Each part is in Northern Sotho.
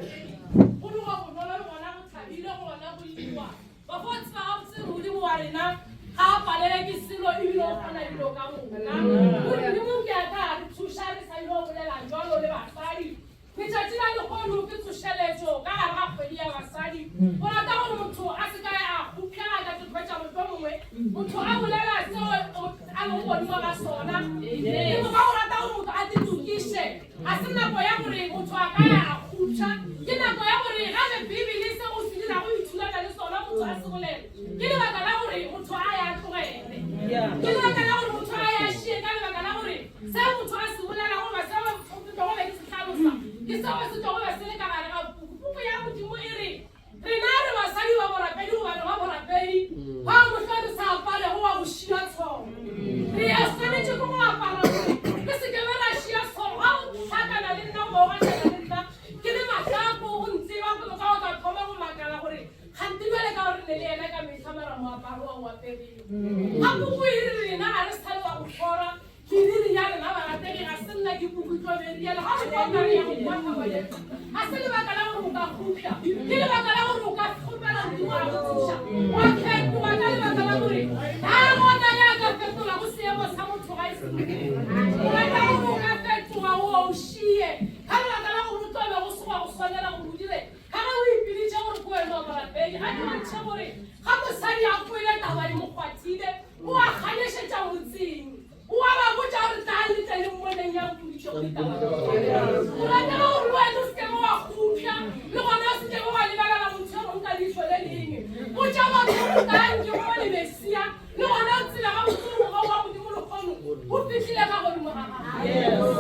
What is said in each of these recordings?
Borapedi go loga bonolo le gona go thabile go gona go iwa. Ba fo tseba gabotse Modimo wa rena ga a palele ke selo ebile o kgona dilo ka moka. Modimo ke a tla re thuša re sa ile go bolela jalo le basadi. Letšatši la lehono ke tsošeletšo ka gare ga kgwedi ya basadi. Go rata gore motho a se ka a kgopša a ka tlotlwetša mohlomongwe motho a bolela seo a lego godimo ga sona. Ke moka go rata gore motho a titokiše. Ga se nako ya gore motho a ka ya a kgopša. Ke nako ya gore ga be Bibele se o se dirago o ithulana le sona motho a se bolele. Ke lebaka la gore motho a ya tlogele. Ke lebaka la gore motho a ya šie ka lebaka la gore se motho a se bolelago goba seo se tlogo be ke se hlalosa ke seo se tlogo be se le ka gare ga puku. Puku ya Modimo e re rena re basadi ba borapedi goba re ba borapedi bao mohla re sa aparego wa go šia tsholo. Re a swanetše ke go apara gore re se ke be ra šia tsholo. Ga o hlakana le nna goba o gahlana le nna ke le mahlako o ntseba ke moka o ka thoma go makala gore kgante bjale ka gore ne le yena ka mehla mara moaparo wa o apereng. Ga puku e re rena ga re sa le wa go khora Meriri ya rena barategi ga se nna ke puku tlo be rialo ga o kwa kare ya go kwatha ngwaneso ga se lebaka la gore o ka kgopša ke lebaka la gore o ka kgopela modimo a go thuša wa fetoga ka lebaka la gore ga gona ya ka fetola go seemo sa motho ga e se modimo o rata gore o ka fetoga o o šie ka lebaka la gore o tlo be go se wa go swanela gore o dire ka ge o ipiditše gore ke wena wa morapedi ga ke bontšhe gore ga mosadi a kwele taba e mo kgwathile O a kganešetša motseng, o a ba botša gore tlang le tle le mmoneng ya mpoditšego ditaba tše. O ratela gore le wena o se ke be wa kgopša, le gona o se ke be wa lebelela motho yo mongwe ka leihlo le lengwe. Botša batho gore tlang ke bone Mesia, le gona o tsebe gabotse gore mogau wa Modimo lehono o fihlile ka godimo ga gago.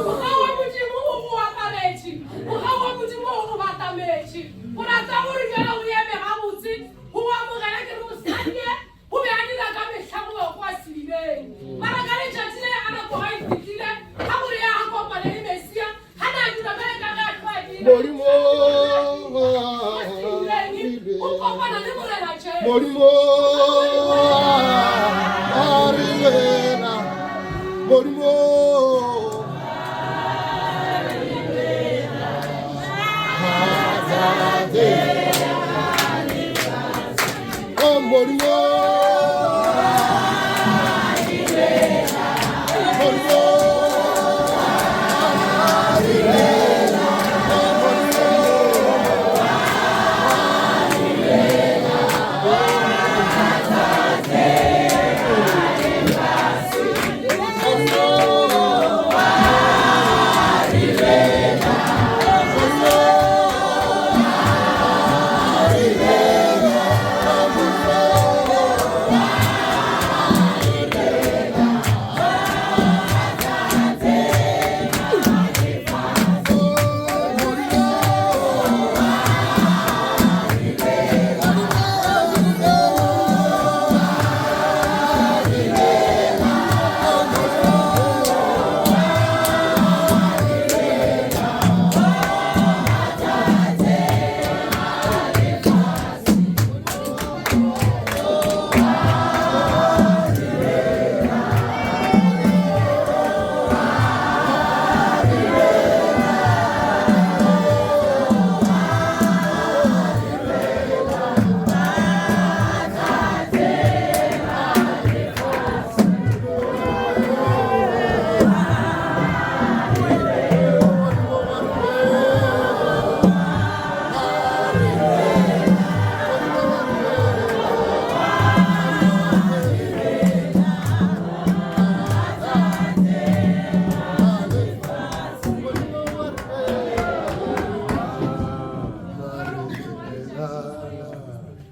Mogau wa Modimo o go aparetše, mogau wa Modimo o go batametše. O rata gore bjale o eme gabotse, o amogele ke re mosadi ye O be a dira ka mehla go ba kwa sedibeng. Mara ka letšatši le a nako ga e fihlile, ga gore ya a kopane le Mesia, ga na dira bjale ka ge a tlo a dira. Modimo Kwa sedibeng, o kopana le Morena Jesu. Modimo a re wena Modimo Oh, Modimo Modimo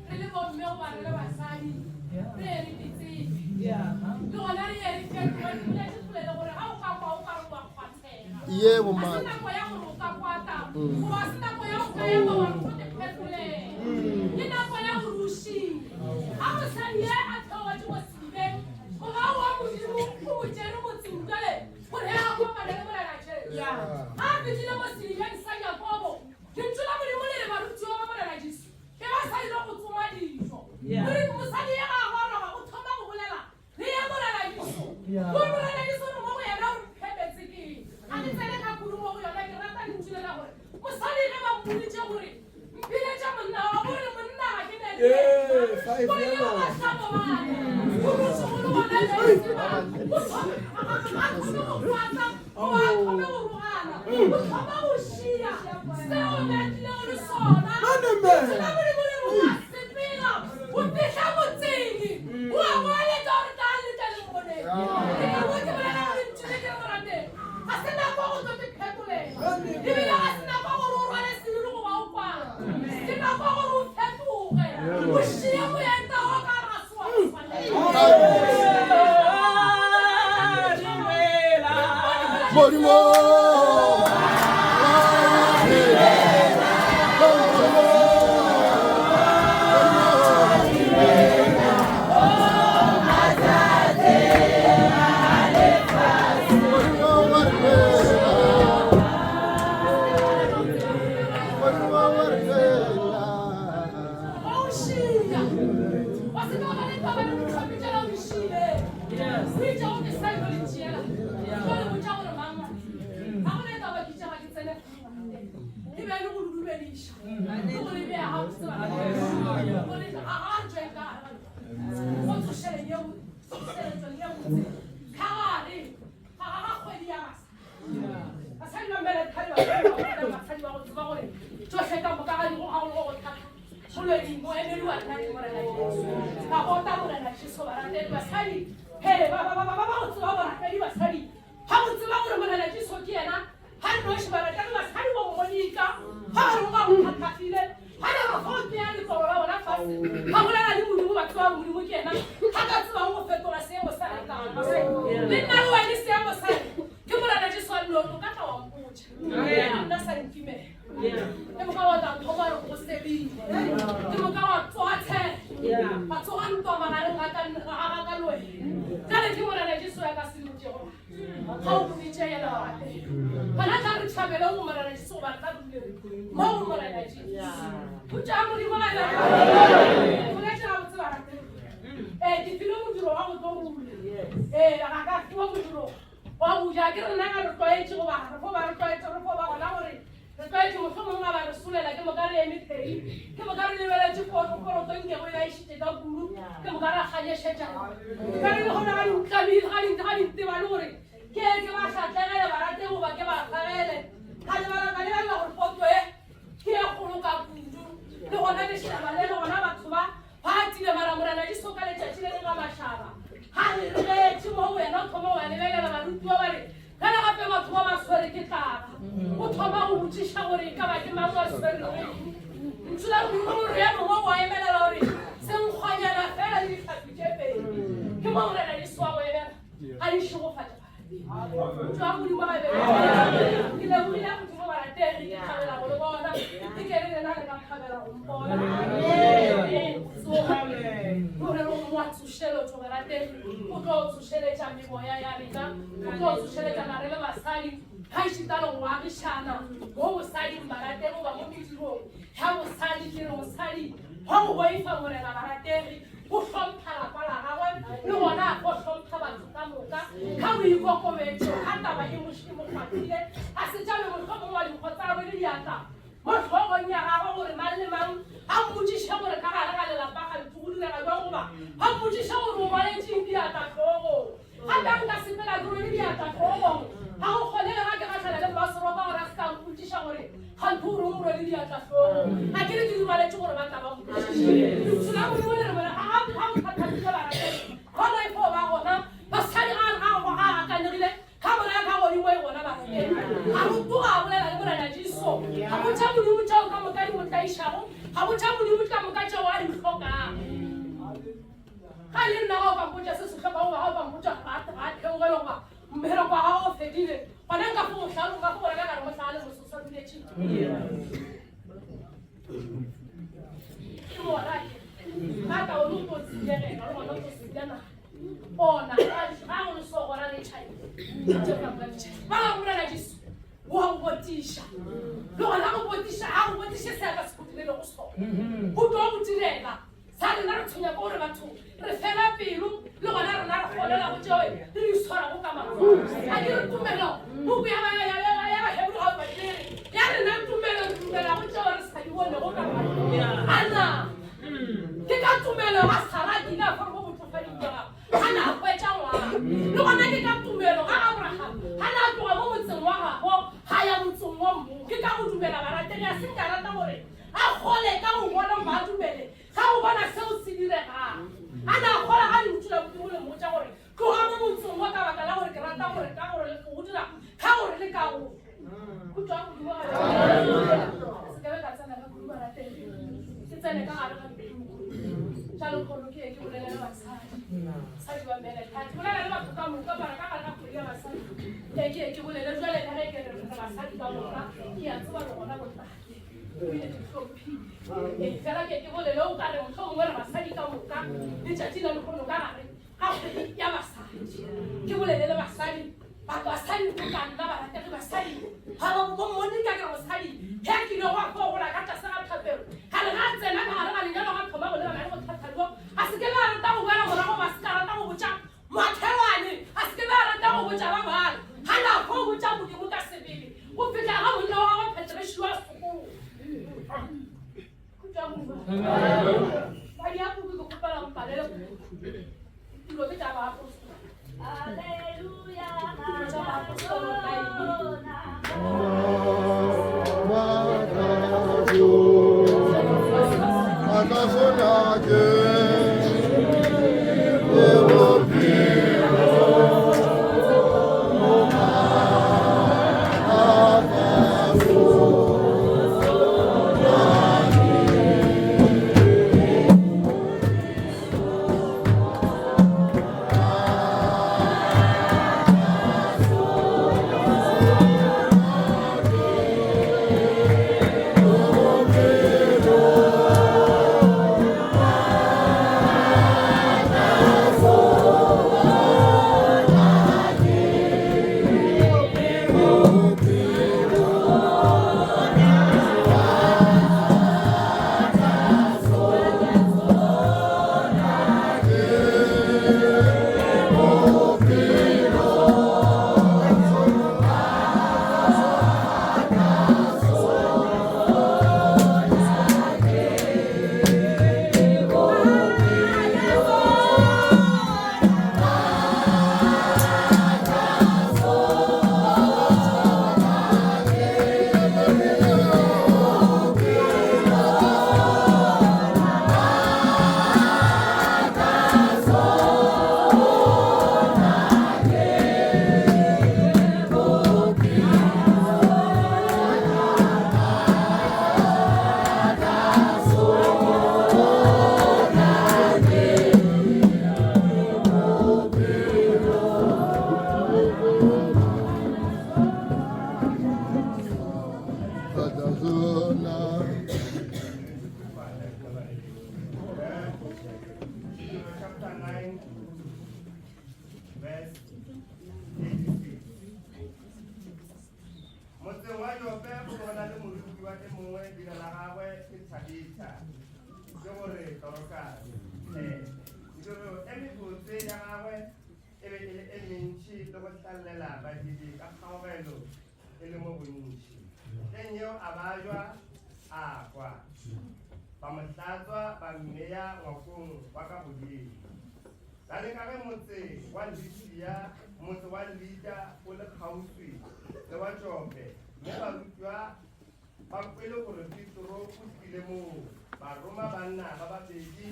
Re le bomme goba re le basadi, re ye re ditsebe. Le gona re ye re fetoge. Ke boletše polelo gore ga o ka kwa o ka re wa kgwathega. Yebo, Ga se mma. nako ya gore o ka kwata goba ga se nako ya go ka ema wa re go te phetolele. Ke nako ya gore o šie. Ga mosadi ye a theogetše mo sedibeng, mogau wa Modimo o mo tšere motseng bjale gore a kopane le Morena Jesu. Ga a fihlile mo sedibeng sa Jakobo, Lentšu la Modimo le re barutiwa ba Morena Jesu be ba sa ile go tsoma dijo. O re mosadi ye ga a goroga o thoma go bolela le ye Morena Jesu. O re Morena Jesu o re mo go yena o re mphemetse ke eng? Ga ke tsene ka kudu mo go yona ke rata lentšu le la gore mosadi ge ba mmoditše gore. Gore yo ba hlabo bana, go dutše go le gona Jesu, o thome, a thome go kwata, goba a thome go rogana, o thoma go šia seo be a tlilego le sona. Lentšu la Modimo le re o a sepela, o fihla motseng, o a goeletša gore tlang le tle le mmoneng. Ke ka mo ke bolelago lentšu le ke re morategi, ga se nako go tlo te phetolela, ebile ga se nako gore o rwale seriri goba o kwala. Ke nako gore o fetoge, o šie moeta o ka re ga se wa go swanela. Modimo. Basadi ba mmelethadi ba basadi ba go tseba gore tšohle ka moka ga di go gagolo go go thata molwedi moemedi wa rena ke Morena Jesu. Ba bota Morena Jesu baratedi basadi he ba ba ba ba ba go tseba borapedi basadi ga go tseba gore Morena Jesu ke yena ga noši baratedi basadi bo mmonika ga ba re go ba go thathafile ga re re go tsea letsogo la bona fase ga bolela le Modimo ba tseba Modimo ke yena ga ka tsebang go fetola seemo sa rena le nna le wene seemo sa rena Ke Morena Jesu a nno o ka tla wa mpotša. Nna sa nkimela. Ke moka wa tla thoma re go sebile. Ke moka wa tsoga tshela. Wa tsoga ntwa magareng ga ka ga ka le wena. Jale ke Morena Jesu ya ka se botšego. Ga o boditše yena wa ratega. Gona tla re tšhabele go Morena Jesu goba re tla dule mo go Morena Jesu. Khutšo ya Modimo ga e ba. Boletše gabotse barategi. Ee, ke filwe modiro wa go tlo rula. Ee, ga ka fiwa modiro wa go ja. Ke rena ga re tlwaetše goba re fo ba re tlwaetše, re fo ba gona gore re tlwaetše mohlomongwe ga ba re solela ke moka re eme phei, ke moka re lebeletše poroto nkego e laišitše ka kudu, ke moka ra kganyešetša yona. Ka re le gona ga di utlamile, ga di ga di ntebale gore ke ke ba hlatlegele barategi goba ke ba fagele. Ka lebala ka lebelela gore poto e ke e kgolo ka kudu, le gona lešaba le le gona batho ba Ba atile mara Morena Jesu ka letšatši le leng la mašaba ga re regetše mo go yena o thoma go ba lebelela barutiwa ba re gale gape batho ba ba swere ke tlala o thoma go botšiša gore e ka ba ke mang wa swerego eng ntšu la Modimo le re ya mongwe wa emelela gore senkgwanyana fela le ditlhapi tše pedi ke mo Morena Jesu wa go emela a di šegofatša Motho wa Modimo ga be ke lebogile Modimo barategi ke thabela go le bona ke ke le lena le ka thabela go mpona tsoga gore o wa tsošeletšo barategi o tlo tsošeletša memoya ya rena o tlo tsošeletša na re le basadi ga ešita le go agišana mo bosading barategi goba mo medirong ya bosadi ke re mosadi wa go boifa Morena barategi go hlompha lapa la gagwe le gona go hlompha batho ka moka ka boikokobetšo ga taba e mo e mo kgwathile a se tšabe mohlomong wa dinkgo tsa rwele diatla mo hlogong ya gagwe gore mang le mang a mmotšiše gore ka gare ga lelapa gantsi go direga jwang goba a mmotšiše gore o rwaletšeng diatla hlogong gape nka sepela ke rwele diatla hlogong ga go kgonege ga ke gahlana le mmaseropa gore a se ka mpotšiša gore gantho o reng o rwele diatla hlogong ga ke re ke di rwaletše gore ba tla ba mpotšiše lentšu la Modimo le re bone ga ga go thathafile barategi gona e fo ba gona basadi ga ga ga akanegile ka bona ka godimo e gona barategi ga rotoga a bolela le Morena Jesu ga botša Modimo tšeo ka moka di mo tlaišago ga botša Modimo ka moka tšeo a di hlokang ga le nna ga o ka mpotša se se hlokago goba ga o ka mpotša ga ga theogele goba mmereko wa gago o fedile gona nka fo mohlalo nka fo go reka ka re mohlale mososo duletše ke bona ke ga ka o le o tlo tsilegela le gona o tlo silana bona ga go le so gona le tšhaile ba ga Morena Jesu wa go botiša le gona go botiša ga go botiše se a ka se go direlego sona go tlo go direla Sa rena re tshwenya ke gore batho re fela pelo le gona rena re golela go tšeo re di swarago ka matsogo. A ke re tumelo, puku ya ya Baheburu ga o badile e re ya rena tumelo re dumela go tšeo re sa di bonego ka mahlo. Ana ke ka tumelo ga se nka rata gore a kgole ka go bona goba a dumele ga go bona seo se diregang. A na kgola ga lentšu la Modimo le mmotša gore tloga mo motseng wa ka baka la gore ke rata gore ka gore go dira ka gore le ka go khutšwa Modimo ga se ke be ka tsena ka kudu barategi ke tsene ka gare ga dipuku tša lekgono ke ye ke bolele le basadi basadi ba mmele thati bolela le batho ka moka mara ka gare ga kgwedi ya basadi ke ke ye ke bolele jwale ka ge ke re re basadi ka moka ke a tseba le gona botate ebile ke hlomphile ee fela ke ke bolele o ka re motlho mongwe re basadi ka moka letšatši la lekgono ka gare ga kgwedi ya basadi ke bolele le basadi batho basadi go ka nna barategi basadi ga ba bo monika ke re mosadi ge a kile go a fo gola ka tlase ga thapelo ga le ga tsena ka gare ga lenyalo ga thoma go lebana le bothata jo a se ke ba rata go boela morago ba se ka rata go botša makhelwane a se ke ba rata go botša ba bangwe ga na fo botša modimo ka sebele go fihla ga monna wa gagwe Patricia sokolo Madi a kuku ke kgopela mpalele kuku. Dilo ke tša baapostola. Dilo tša baapostola ka eng? Chapter 9, verse 36. Motseng wa Jope go be go na le morutiwa e mongwe leina la gagwe ke Tabitha, ke gore Dorokase. Mediro e mebotse ya gagwe e be e le e mentši le go hlallela badidi ka kgaogelo e le mo gontši. Hleng yeo a bajwa a hwa, ba mo hlatswa ba mmea ngwakong wa ka godimo. Bjale ka ge motse wa Lidia, motse wa Lida o le kgauswi le wa Jope, mme barutiwa ba kwele gore Petro o tlile moo, ba roma banna ba babedi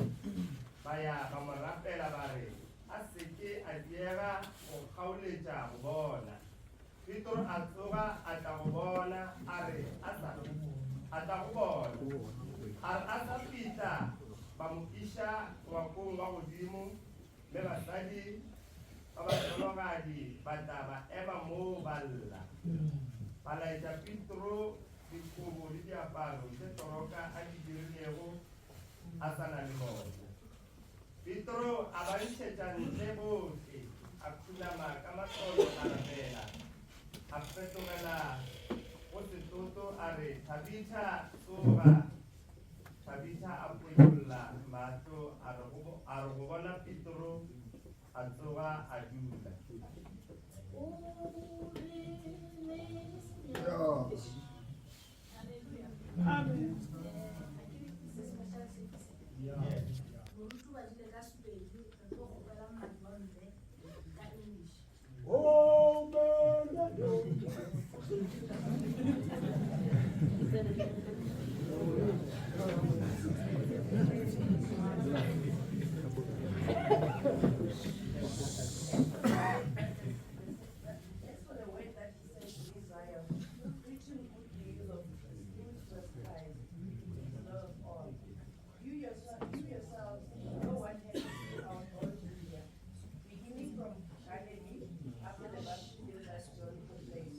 ba ya ba mo rapela ba re a se ke a diega go kgaoletša go bona. Petro a tsoga a tla go bona, a re a sa a tla go bona, a re a sa fihla ba mo iša ngwakong wa godimo, mme basadi ba bahlologadi ba tla ba ema moo ba lla. Ba laetša Petro dikobo le diaparo tše Toroka a di dirilego a sa na le bona. Petro a ba ntšhetša ntle bohle, a khunama ka matsolo a rapela. A fetogela go setoto a re, Tabitha, tsoga! Tabitha a ponyolla mahlo, a re go, a re go bona Petro, a tsoga a dula. Amen. Moruti o badile ka Sepedi, re tlo kgopela mmadi wa mme ka English. Oh, man. As for the word that he sent to Israel, preaching good news of Jesus Christ, he is Lord of all. You yourself, you yourselves know what happened throughout all Judea, beginning from Galilee after the baptism that John proclaimed.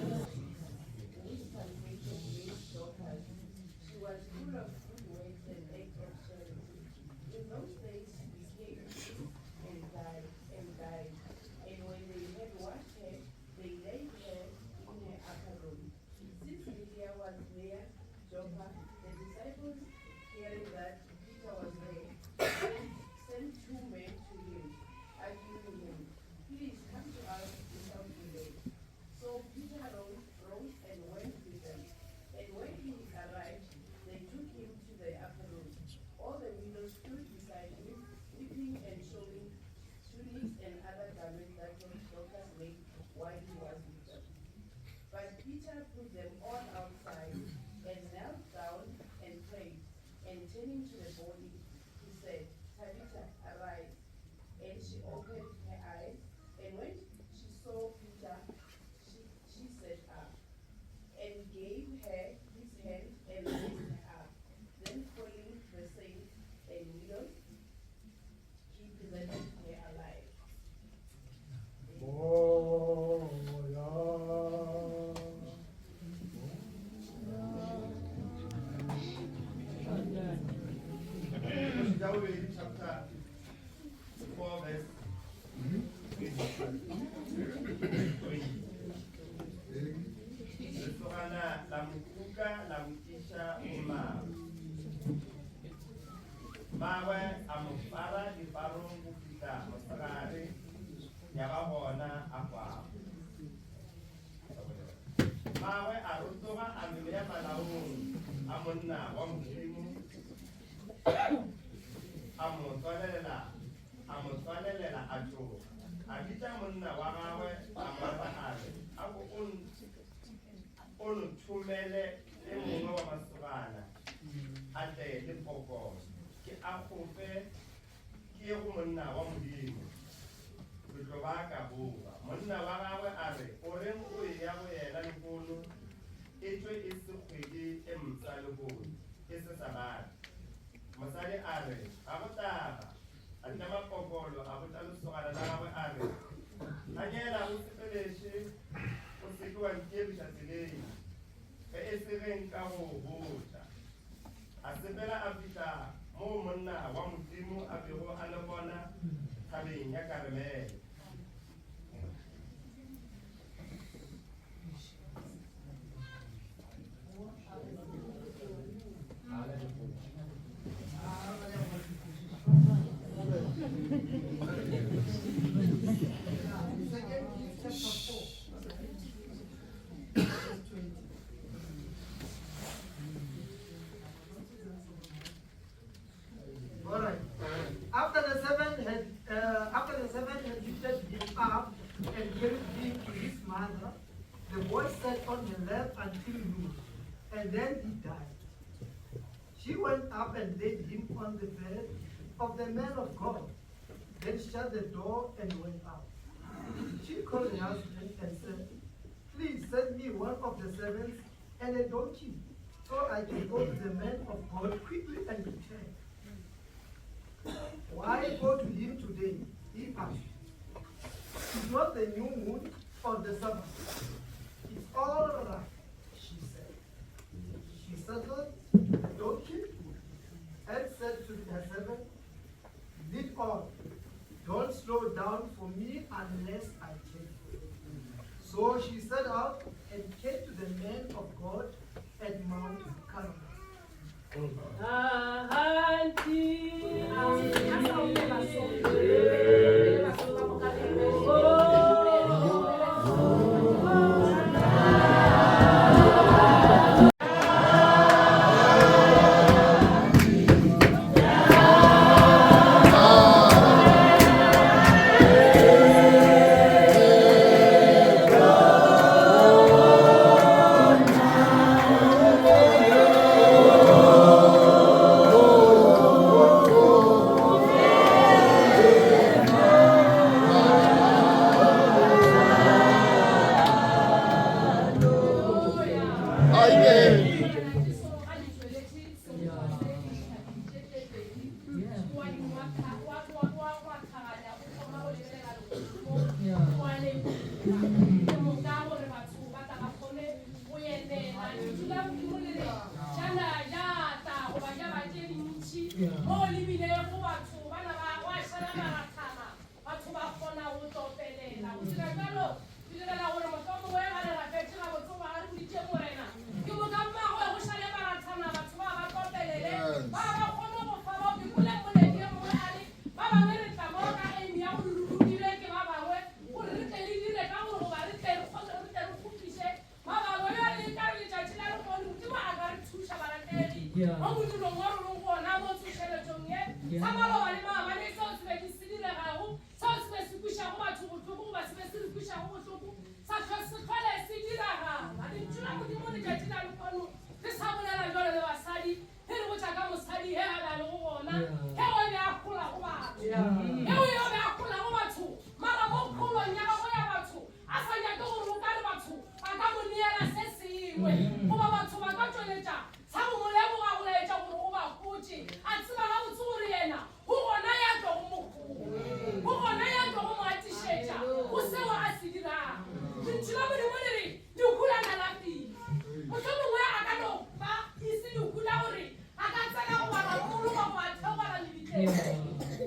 Which translation means Dorcas. She was full of good works and acts of charity. In those days she became sick and died and died. And when they had washed her, they laid her in her upper room. Since Lydia was near Joppa, the disciples, hearing that Peter was there, sent, sent two men to him, arguing him, Please come to us without delay. So Peter rose, rose and went with them. And when he arrived, they took him to the upper room. All the widows stood beside him, weeping and showing tunics and other garments that Dorcas made while he was with them. But Peter put them all outside and knelt down and prayed. And turning to the body, he said, Tabitha, arise. And she opened her eyes, and when she saw Peter, she, she sat up and gave her his hand and raised her up. Then calling the saints and widows, he presented her alive. Kgoši tša bobedi chapter 4 verse 23. Lesogana la mo kuka la mo iša go mmagwe. Mmagwe a mo fara difarong go fihla mosegare, ya ba gona a hwago. Mmagwe a rotoga a mmea malaong a monna wa Modimo, a mo tswalelela, a mo tswalelela a tloga. A bitša monna wa gagwe a mo rata a re, A ko o o nthomele e mongwe wa masogana a tle le pokolo, ke akgofe ke ye go monna wa Modimo, ke tlo ba ka boa. Monna wa gagwe a re, O reng o eya go yena lehono, etšwe e se kgwedi e mpsha lehono, e se Sabatha? Mosadi a re, Ga go taba. A tlema pokolo, a botša lesogana la gagwe a re, Thanyela o sepeleše, o se ke wa ntiebiša tseleng, ge e se ge nka go botša. A sepela a fihla moo monna wa Modimo a bego a le gona thabeng ya Karmele. Second Kings chapter 4, verse 20. All right. After the servant had uh, after the servant had lifted him up and carried him to his mother, the boy sat on her lap until noon, and then he died. She went up and laid him on the bed of the man of God, then shut the door and went out. She called her husband and said, Please send me one of the servants and a donkey, so I can go to the man of God quickly and return. Why go to him today? He asked. It's not the new moon or the Sabbath. It's all right, she said. She settled the donkey and said to her servant, Lead on. Don't slow down for me unless I tell you. So she set out and came to the man of God at Mount Carmel. A sa opela so. Pele batho ba moka le- šala marathana, batho ba kgona go topelela. Go dira bjalo, ke direla gore mohlomongwe ga le rapetše gabotse goba ga re boditše Morena, ke moka mmagwe go šale marathana, batho ba ba topelele, ba ba kgone go fa bao. Ke kwele mmoledi e mongwe a re, Ba bangwe re tla mo ka aim ya gore re rutilwe ke ba bangwe gore re tle re dire ka gore goba re tle re kgone re tle re kgopiše ba bangwe. Bjale e ka re letšatši la lehono Modimo a ka re thuša barategi mo modirong wo re leng go ona mo tsošeletšong ye. Sa maloba le maabane seo se be se diregago, seo se be se kwešago batho bohloko goba se be se re kwešago bohloko, sa hlwe se hlole se diragala. Lentšu la Modimo letšatši la lehono le sa bolela bjalo le basadi. Ge re botša ka mosadi ge a be a lego gona, ge o be a gola go batho, ge o be a gola go batho, mara mo kgolong ya gagwe ya batho, a sa nyake gore o ka re batho ba ka mo neela se sengwe, goba batho ba ka tšweletša sa go mo leboga go laetša gore o ba gotše, a tseba gabotse gore yena go gona ya tlogo mo gola, go gona ya tlogo mo atišetša go seo a se dirago. Lentšu la Modimo le re, Lehu la na la fihla. Mohlomongwe a ka no ba e se lehu la gore a ka tsena goba la mmoloka goba a theogela lebitleng.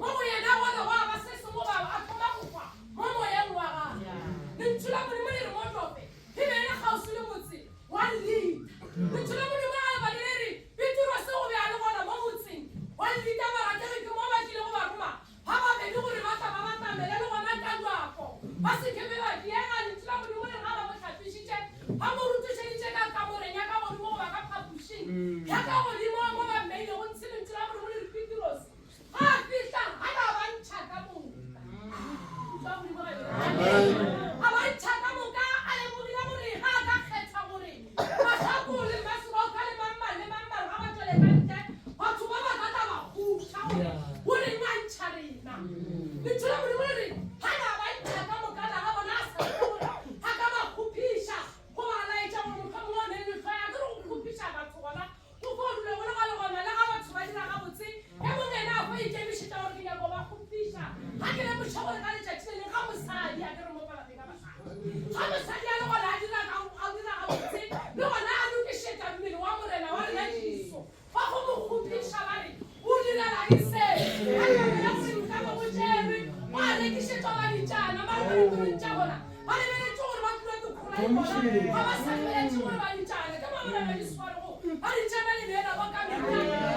Mo go yena gona gwa ba se sengwe goba a thoma go hwa mo moyeng wa gagwe. Lentšu la Modimo le re mo Jope e be e le kgauswi le motse wa Lida. Lentšu la Modimo ga le bale le re Petrose o be a le gona mo motseng wa Lida barategi ke mo ba kilego ba roma ba babedi gore ba tla ba batamele le gona ka bjako, ba se ke be ba diega. Lentšu la Modimo le re ga ba mo hlapišitše, ba mo rotošeditše ka kamoreng ya ka godimo goba ka phapošing ya ka godimo mo ba mmeilego ntshe. Lentšu la Modimo le re Petrose ga a fihla a ba ba ntšha ka moka. Utlwa Modimo ga a ba ntšha ka moka, a lemogile gore ga a ka kgetha gore Mahlako le Mmaseboka le mang-mang le mang-mang ga ba tšwele ka ntle, batho ba ba ka tla ba kgotha gore o reng a ntšha rena. Lentšu la Modimo le re ga na ba ntšha ka moka na ga bona a sa tsebe gore a ka ba kgopiša goba a laetša gore mohlomongwe o ne le lehloyo. A ke re go kgopiša batho gona go fo dula go le ga le gona le ga batho ba dira gabotse e mongwe yena a fo ikemišetša gore ke nyako ba kgopiša. Ga ke lemoše gore ka letšatši le leng ga mosadi a ke re mo palapeng ka basadi ga mosadi a le gona a dira a dira gabotse le gona a lokišetša mmele wa Morena wa rena Jesu ba go mo kgopiša ba re o direla eng se ka lebaka la gore nkabe go tšerwe gwa rekišetšwa baditšana ba re ba dipelong tša bona ba lebeletše gore ba tlilwe ke kgola le bona ga ba sa lebeletše gore baditšana ke mo Morena Jesu a rego baditšana le neela ba ka mehla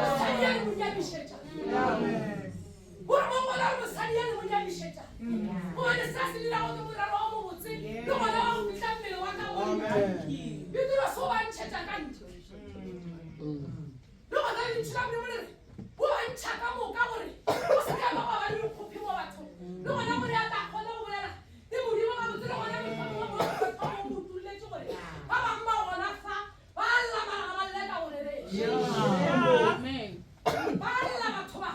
mosadi ya le mo nyamišetša gore mo gona gore mosadi ya le mo nyamišetša gobane se a se dirago ke morero o mobotse le gona wa go fihla mmele wa ka godimo Petrose o ba ntšhetša ka ntle le gona lentšu la Modimo le re o ba ntšha ka moka gore go se ka ba gwa ba le dikgopi mo bathong le gona gore a tla kgone go bolela le Modimo gabotse le gona mohlomongwe mo mokgethwa o mo utolletše gore ba bangwe ba gona fa ba lla mara ga ba lle ka go rereša ba lla batho ba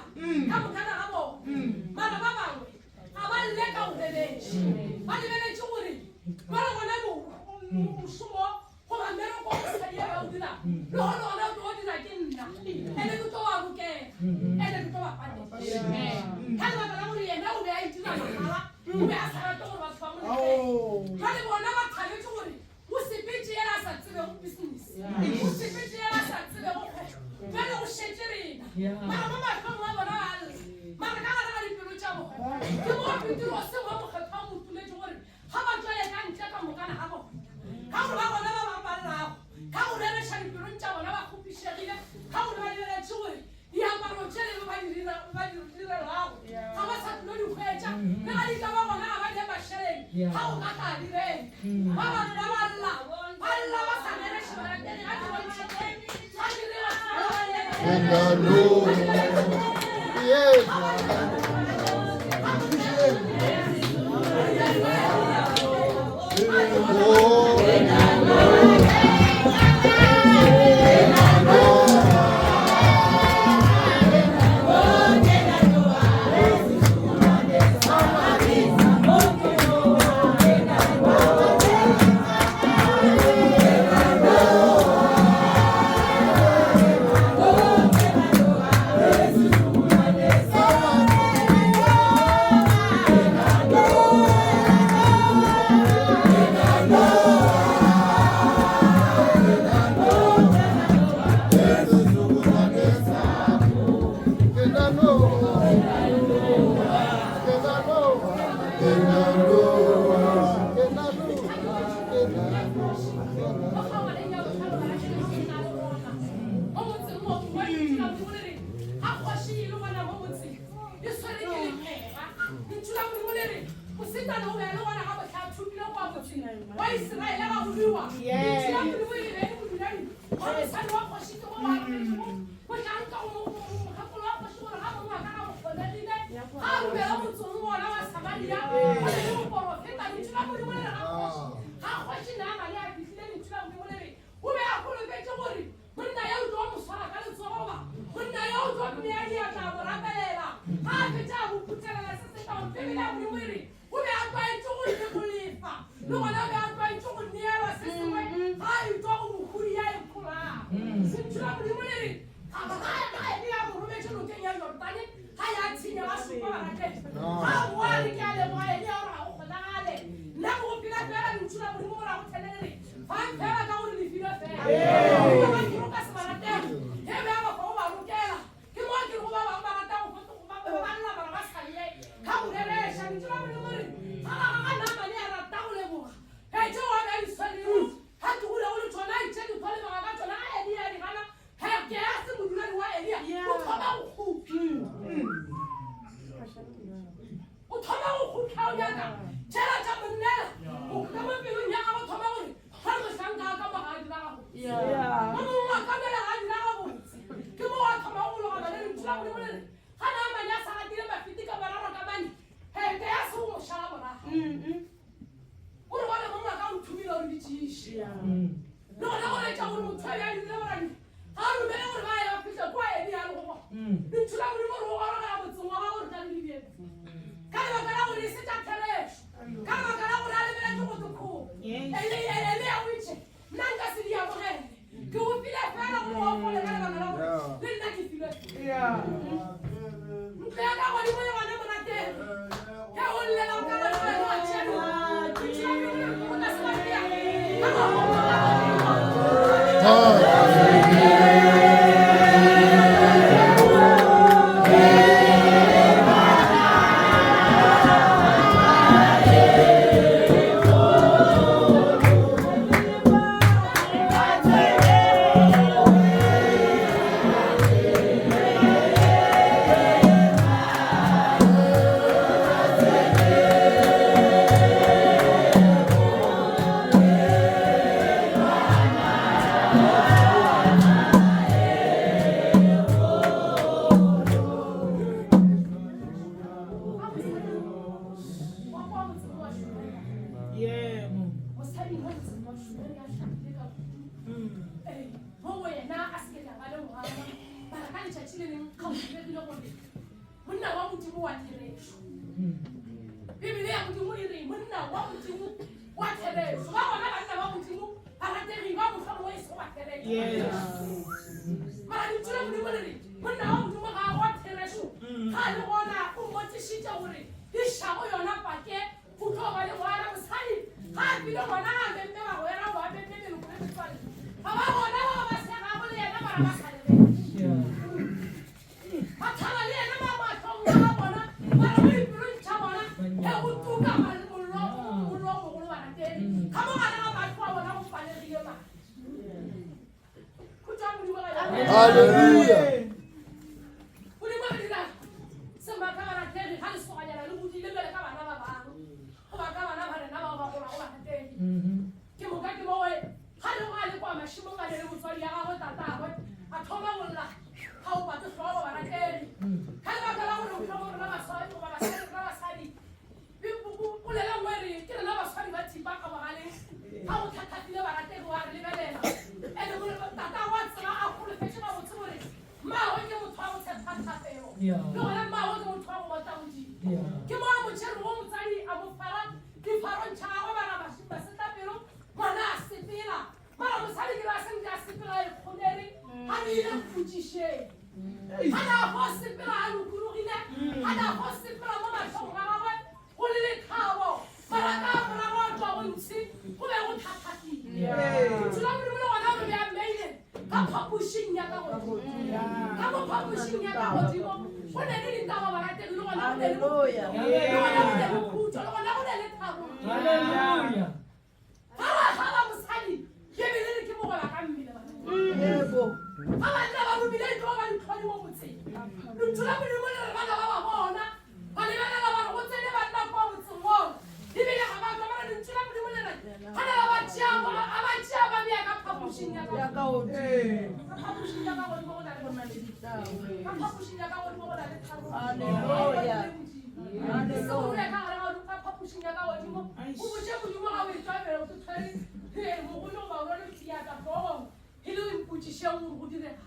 ka mokana ga bona mara ba bangwe ga ba lle ka go rereša ba lebeletše gore jwale gona mošomo goba mmereko wa mosadi ya ba o dira le gone gona o tlo dira ke nna ene ke tlo wa rokela ene ke tlo ba patela ka lebaka la gore yena o be a itira mahala o be a sa rate gore batho ba mo lefele jwale bona ba thabetse gore o sepetse yela a sa tsebego business o sepetse yela a sa tsebego kgwebo jwale o šetše rena mara mo mahlong a bona ba lla mara ka gare ga dipelo tša bona ke mo Petrose wa mokgethwa o mo tuletše gore Ga ba tšwele ka ntle ka mokana ga bona, ka gore ba gona ba bang ba llago ka go rereša dipelong tša bona, ba kgopišegile ka gore ba lebeletše gore diaparo tše le ba di direlago ga ba sa tlilo di hwetša, le ga di ka ba gona ga ba ne mašeleng ga go ka tla di reka. Ba bangwe ba ba lla, ba lla ba sa rereše barategi ga di bontšhe ga di re batho ba ba Mosetsana o be a le gona ga mohla a thopile kwa motseng wa Isiraele ga go lwewa. Lentšu la Modimo e be e le modulani wa mosadi wa kgoši ke mo ba rometšego mohlanka go mokgekolo wa kgoši gore ga mong wa ka ga go kgonegile ga a romela motseng wona wa Samaria go be le moporofeta. Lentšu la Modimo le re ga kgoši ga kgoši Naamane a fihlile lentšu la Modimo le re o be a holofetše gore Monna yo o tlo mo swara ka letsogo goba monna yo o tlo mmea diatla a mo rapelela. Ga a fetša a mo phuthelela se se tlago. Bibele ya Modimo e re o be a tlwaetše go le go lefa, le gona o be a tlwaetše go neelwa se sengwe ga a etšwa go mohudi ya e pholago. Lentšu la Modimo le re ga ga ga Eliya a mo rometše nokeng ya Jordane ga ya thinya ba šupa barategi. Ga a boa a re ke a leboga Eliya o re ga go kgonagale. Nna ke go phela fela lentšu la Modimo gore a go thelele re Fang fela ka gore le filwe fela. Ebile ba diro ka se ba ratego. Ge be a ba fa o ba rokela. Ke mo ke rego ba bangwe ba rata go go ba ba lla mara ba sa lle. Ka go rereša lentšu la Modimo re ga ga ga Naamane a rata go leboga. Ge tšeo a be a di swerego ga ke gole go le tšona a itše dikgwa leboga ka tšona ga Eliya a di gana ge Gease moduladi wa Eliya o thoma go kgopša. O thoma go kgutla o nyaka tšela tša monnela o ka mo pelong ya gago thoma gore ga re mohlanka a ka mo ga a dira gabotse mo mongwe wa ka bjale ga a dira gabotse ke mo wa thoma go logana le lentšu la Modimo le re ga Naamane a sa gatile mafiti ka mararo ka mane heke ya se o mo šala morago o re bone mong wa ka o nthomile gore di tšiše le gona go laetša gore motho a be a dirile gorane ga a dumele gore ba ya fihla kwa ene ya le go bona lentšu la Modimo gore o gorogela motseng wa gago gore tla le dibjetse ka lebaka la gore e se tša therešo ka lebaka la gore a lebeletse go tekgogo ele ya o itše nna nka se di amogele ke go file fela gore o fole ka lebaka la gore le nna ke filwe ntlo ya ka godimo le gona morategi ge o llela o ka ba le wena wa tšeno lentšu la Modimo o ka se ba bea ka Mosadi mo motseng wa Šumeri a hlapile ka kudu. Ee, mo go yena a se ke a ba le ngwana. Mara ka letšatši le leng ga go diregile gore monna wa Modimo wa therešo. Bibele ya Modimo e re monna wa Modimo wa therešo. Ba gona banna ba Modimo barategi ba mohlomongwe e sego ba therešo. Mara lentšu la Modimo le re monna wa Modimo ga a wa therešo. Ga a le gona o mmotšišitše gore išago yona pake Go tlo ba le ngwana mosadi ga a file ngwana ga a memme bagwera go a memme meloko le metswalle ga ba gona bao ba segago le yena mara ba sa lebele ba thaba le yena ba mahlong a bona mara mo dipelong tša bona ge go tuka mollo mollo o mogolo barategi ka mo gare ga mahlo a bona go palegile madi. Khutšo ya Modimo ga e. Hallelujah. Modimo a dira semaka barategi ga lesoganyana le godile bjale ka bana ba bangwe goba ka bana ba rena bao ba golago barategi ke moka ke mowe ga le a le kwa mašemong a le le motswadi ya gagwe tatagwe a thoma go lla ga o pate hlogo barategi ka lebaka la gore mohlomong rena basadi goba basadi rena basadi Polelo nngwe e re ke rena baswari ba thipa ka bogaleng ga go thathafile barategi wa re lebelela ene gore tata wa tseba a golofetše gabotse gore mmagwe ke motho wa go tshepa thapelo le gona mmagwe ke motho wa go bota Modimo ke mo a mo tšerego motsadi a mo fara difarong tša gagwe ba ra masetlapelo ngwana a sepela mara mosadi ke ra se nke a sepela e kgonere ga re ile mpotšišeng ga na go sepela a lokologile ga na go sepela mo mahlong ga gagwe go le lethabo mara ka morago a tswa go ntshi go be go thathafile lentšu la Modimo le gona gore be a mmeile ka phapošing ya ka godimo ka mo phapošing ya ka godimo go ne le ditaba barategi le gona go ne le le gona go ne le khutšo le gona go ne le thabo Ga ba ga ba mosadi Bibele re ke mogweba ka mmele ba. Yebo. Ga banna ba romile e tlo ba ditlhodi mo motseng. Lentšu la Modimo le re bana ba ba bona. Ba lebelela ba re go tsene banna kwa motseng oo. Ka phapošing ya ka godimo go na le tharollo. Se o dule ka gare ga ka phapošing ya ka godimo, o botše Modimo ga o etšwa pele o se tshwere mogolo goba o rwele diatla hlogong e le o mpotšiše gore go direga.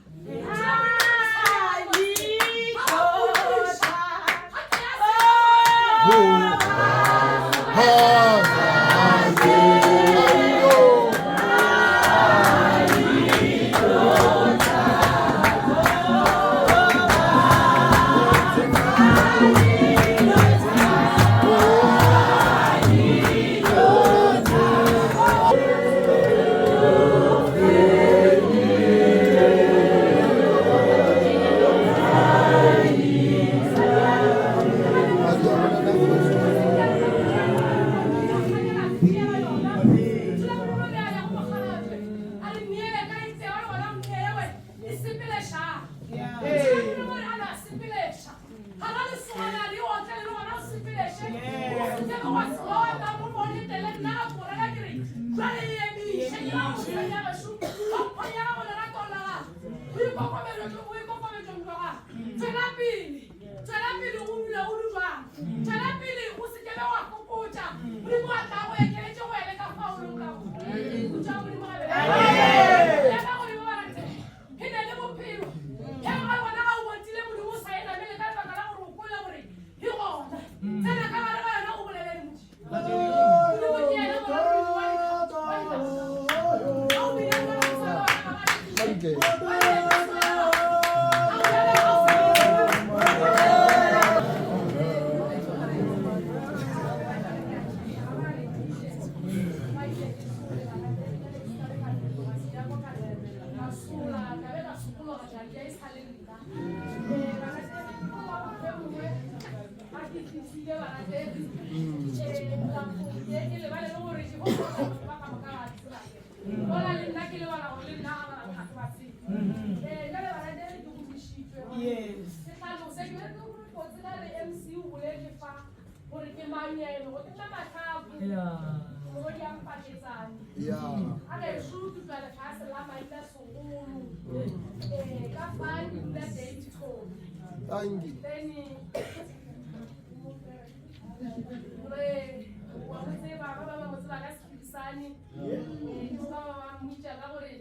Tswela pele, tswela pele o dule o le jwang. Tswela pele o se ke be wa fokotša. Modimo a tla go ekeletše go ele ka fao o leng ka gona. Khutšo ya Modimo gabe. Ya ka godimo ba rate. Ke na le bophelo. Ge ga gona ga o botile Modimo o sa e namele ka lebaka la gore o kwele gore e gona. Tsena ka gare ga yona o bolele le Modimo. Modimo ke yena morarolli wa ditaba. Ga o bile ka go wa Bona le nna ke lebala gore le nna ga ba ga se ba tsebe. Jale barategi ke godišitšwe ke hlalose ke be ke gore kotsi ka re MC o boletše fa gore ke mang ene go ke nna matlhapo morodi a mpaketsane a gešo ke tswa lefase la maina segolo ka fa ke dula Daveyton. Then re wa mo tseba ba ba mo tseba ka Sephidisane ke ba ba ba mmitša ka gore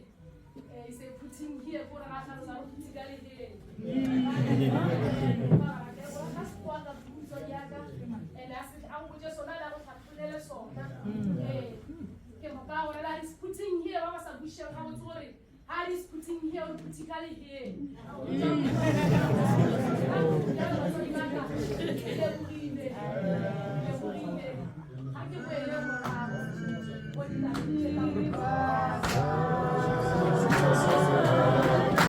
is a putting here gore ga tlhalosa go phuthi ka leheng ka sekgowa ka putso yaka and a go sona le go tlhatholele sona ke moka gore la is putting here ba ba sa bušeng ga botse gore ha is putting here o phuthi ka leheng